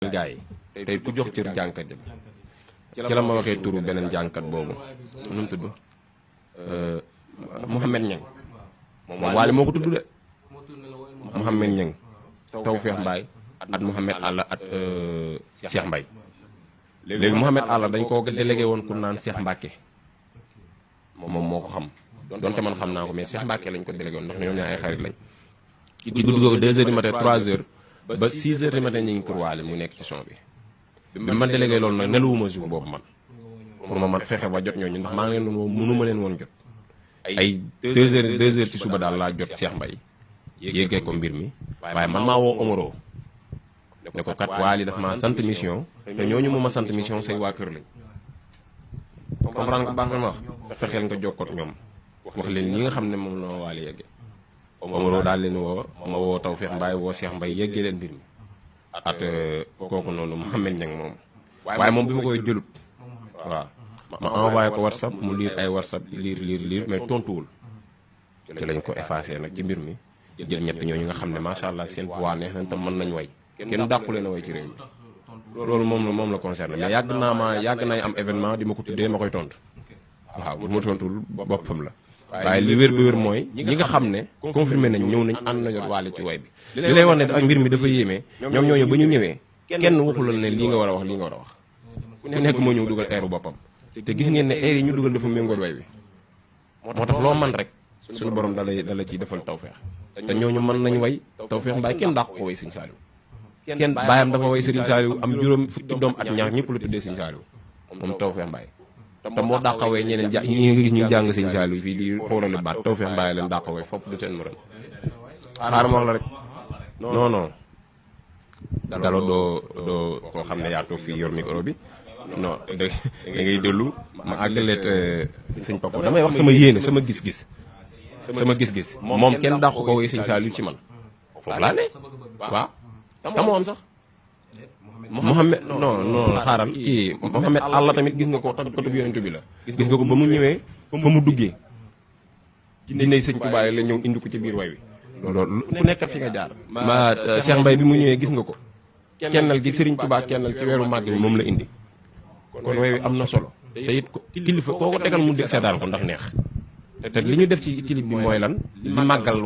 gaa yi tey ku jox cër jànkat bi ci la ma waxee turu beneen jànkat boobu nu mu tudd Mouhamed Niang moom waale moo ko tudd de Mouhamed Niang Tawfekh Mbaye at Mouhamed Alla at Cheikh Mbaye léegi Mouhamed Alla dañ koo délégué woon ku naan Cheikh Mbacke moom moo ko xam donte man xam naa ko mais Cheikh Mbacke lañ ko délégué woon ndax ñoom ñaar ay xarit lañ ci guddi googu 2 heures du matin 3 heures ba 6 heures du matin ñu ngi pour waale mu nekk ci son bi ma délégué loolu nag nelawuma jour boobu man pour ma man fexe ba jot ñooñu ndax maa ngi leen doon mënu ma leen woon jot ay 2 heures ci suba daal laa jot Cheikh Mbaye yéegee ko mbir mi waaye man maa woo Omaro ne ko kat waali daf maa sant mission te ñooñu mu ma sant mission say waa kër lañ comprendre nga baax na ma wax fexeel nga jokkoot ñoom wax leen ñi nga xam ne moom la ma waali yeggee Omaro daal leen woo ma woo Tawfekh Mbaye woo Cheikh Mbaye yeggee leen mbir mi at kooku noonu Mouhamed Niang moom waaye moom bi ma koy jëlut waaw ma envoyé ko WhatsApp mu liir ay WhatsApp liir mais tontuwul ci lañ ko effacé nag ci mbir mi jël ñett ñooñu nga xam ne macha allah seen voix neex nañ tam mën nañ way kenn dàqule na way ci réew mi loolu moom la concerné mais yàgg naay am événement di ma ko tuddee ma koy tontu waaw bu ma tontuwul boppam la waaye li wér bi wér mooy ñi nga xam ne confirmé nañ ñëw nañ ànd nañu waale ci way bi li lay wax ne ak mbir mi dafa yéeme ñoom ñooñu ba ñu ñëwee kenn waxulal ne lii nga war a wax lii nga war a wax ku nekk moo ñëw dugal eeru boppam te gis ngeen ne eer yi ñu dugal dafa méngool way bi moo tax loo man rek suñu borom dala ciy defal tawfeex te ñooñu mën nañ way Tawfekh Mbaye kenn dàq ko way Sëñ Saaliw kenn baayam dafa way Sëriñ Saaliw am juróom fukki doom at ñaar ñëpp la tuddee Sëñ Saaliw moom Tawfekh Mbaye te moo dàqawee ñeneen ñi nga gis ñu jàng Sëñ Saaliw fii di xoolali baat Tawfekh Mbaye leen dàqawee fopp du seen morom xaaral ma wax la rek non Gallo doo koo xam ne yaa toog fii yor micro bi non da ngay dellu ma àggaleet sëñ Papo damay wax sama yéene sama gis-gis moom kenn dàqu ko way Sëñ Saaliw ci man foofu laa ne waaw te moo am sax Mouhamed non xaaral kii Mouhamed Alla tamit gis nga ko taggatub yonent bi la gis nga ko ba mu ñëwee fa mu duggee dinay sëñ Tuubaa la ñëw indi ko ci biir way wi loolu ku nekkat fi nga jaar ma Cheikh Mbaye bi mu ñëwee gis nga ko kennal gi Sëriñ Tuubaa kennal ci weeru màgg bi moom la indi kon way wi am na solo te it kilifa koo ko tegal mu seetaan ko ndax neex te li ñu def ci clip bi mooy lan li màggal